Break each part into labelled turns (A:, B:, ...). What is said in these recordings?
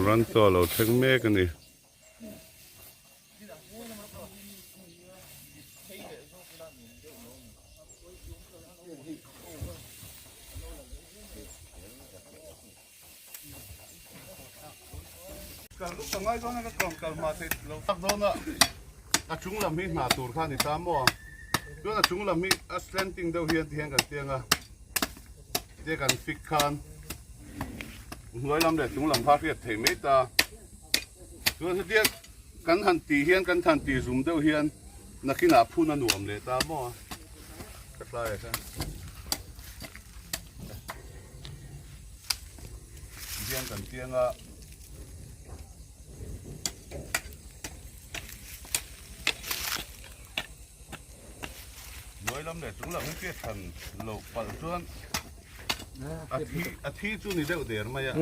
A: Ran chaw a lo thleng mek a ni. A chung lam hi hna tur kha a ni ta maw? Chuan a chung lam hi a slanting deuh hian ti hian kan tiang a, tia kan fik khan hnuai lam leh chung lam kha a hriat theih mai ta. Chuan hetia kan han tih hian kan han tih zum deuh hian nakinah phun a nuam leh ta maw? Ka tlaiah khan. Hian kan tiang a. Hnuai lam leh chung lam hi piat than loh palh chuan a thi a thi chu ni deuh der mai a.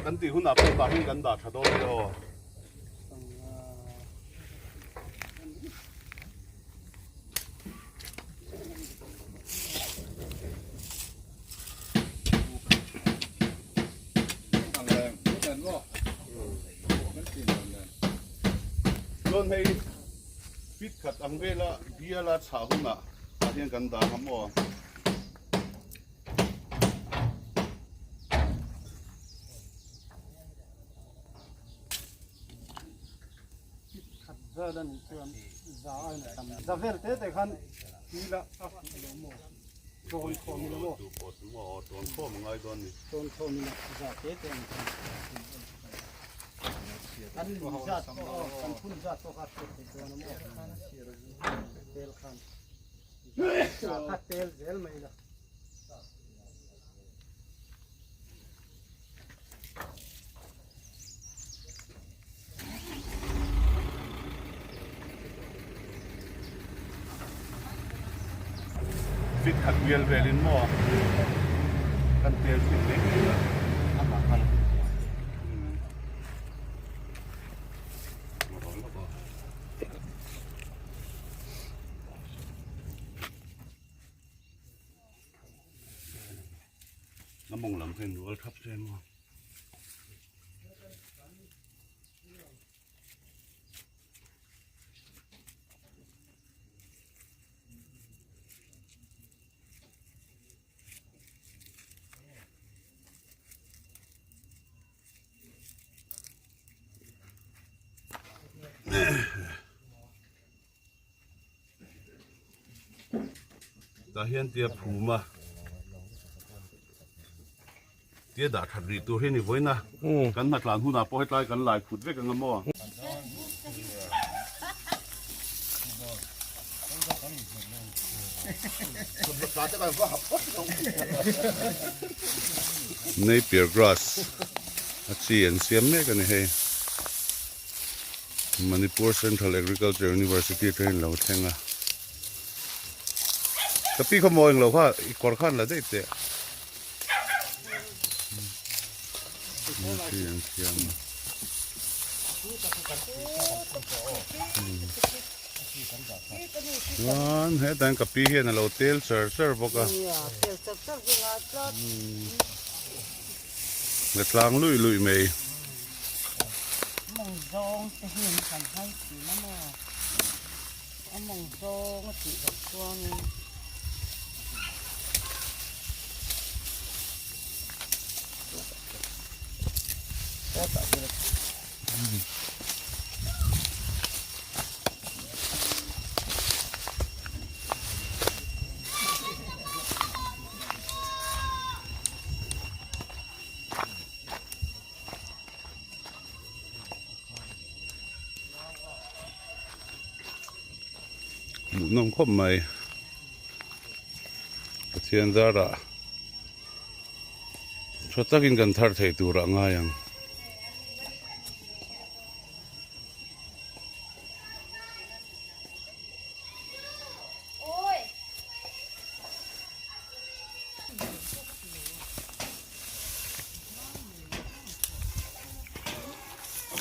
A: Kan tih hunah pawh tah hian kan dah tha dawn nia aw. Chuan hei fit khat ang vela biala chhah hunah tah hian kan dah ang maw.
B: Khat vel a nih chuan za a in tam za vel te te khan tui la a fuh lo maw tawn khawm ila maw
A: tawn khawm a ngai dawn ni
B: tawn khawm ila za te te ang khan kan lui zat pawh kan phun zat pawh kha hriat theih dawn a maw tel khan za kha tel zel mai la.
A: Fit khat bial velin maw kan tel thin mai mai a. Na mawng lam kha in rual thap se maw. Tah hian tia phum a tia dah that rih tur hi ni vawiin a kan hnatlan hunah pawh hetlai kan lai phut vek ang a maw. Napier grass a chi an siam mek a ni hei. Manipur Central Agriculture University atangin lo thleng a. Ka pi khaw mawi englo kha i kawr khan la daih teh. Chi an siam a. Chuan hetah hian ka pi hian a lo tel char char bawk a. Ka tlang luih luih mai.
C: Mawng zawng te hi an kan hai thin a maw? A mawng zawng a tih loh chuanin.
A: Hmuhnawm khawp mai Pathian zarah tha takin kan thar thei turah ngai ang.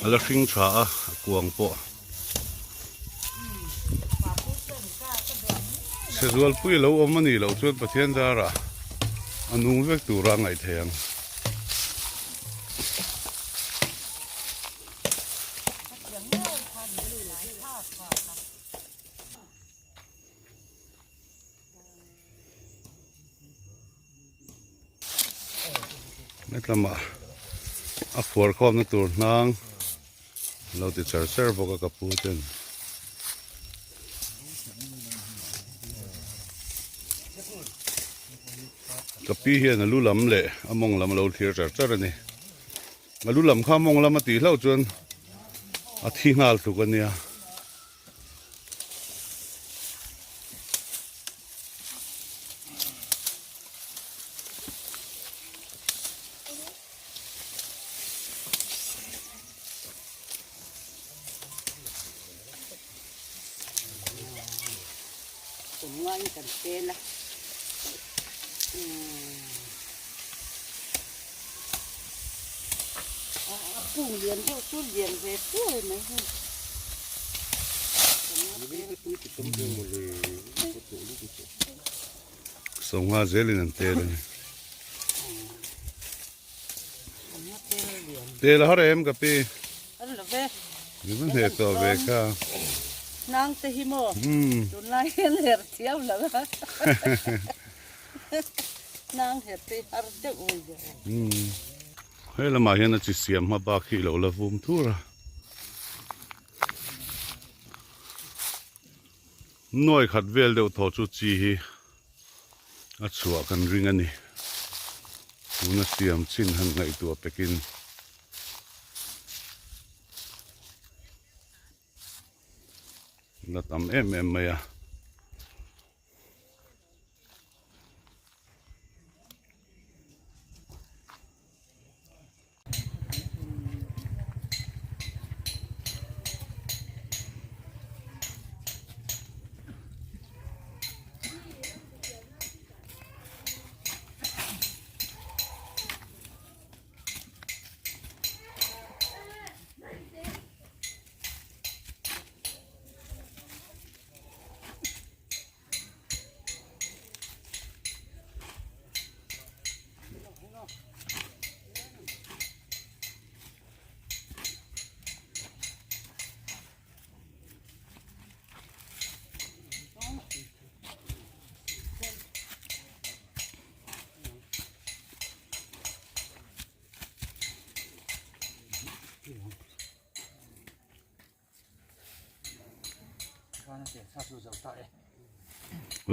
A: A la hring tha a a kuang pawh. Chhe zualpui a lo awm a nih loh chuan Pathian zarah a nung vek tura a ngaih theih ang. Hetlama a phuar khawmna tur hnang lo ti char char bawk a ka pu ten. Ka pi hian a lu lam leh a mawng lam a lo thlir char char a ni. A lu lam kha a mawng lam a tih hlauh chuan a thi nghal tluk a nia. Sawngha zelin an tel a ni. Tel a har em ka pi? Ni va hneh tawh ve kha.
C: Nang te hi maw? Tunlai hian her thiam lo a. Nang her te har deuh mai ve.
A: He lamah hian a chi siam hma bak hi lo la vum thur a. Nuai khat vel deuh thaw chu chi hi a chhuah kan ring a ni. Tuna siam chin han ngaihtuah pekin. La tam em em mai a.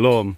A: Lawm.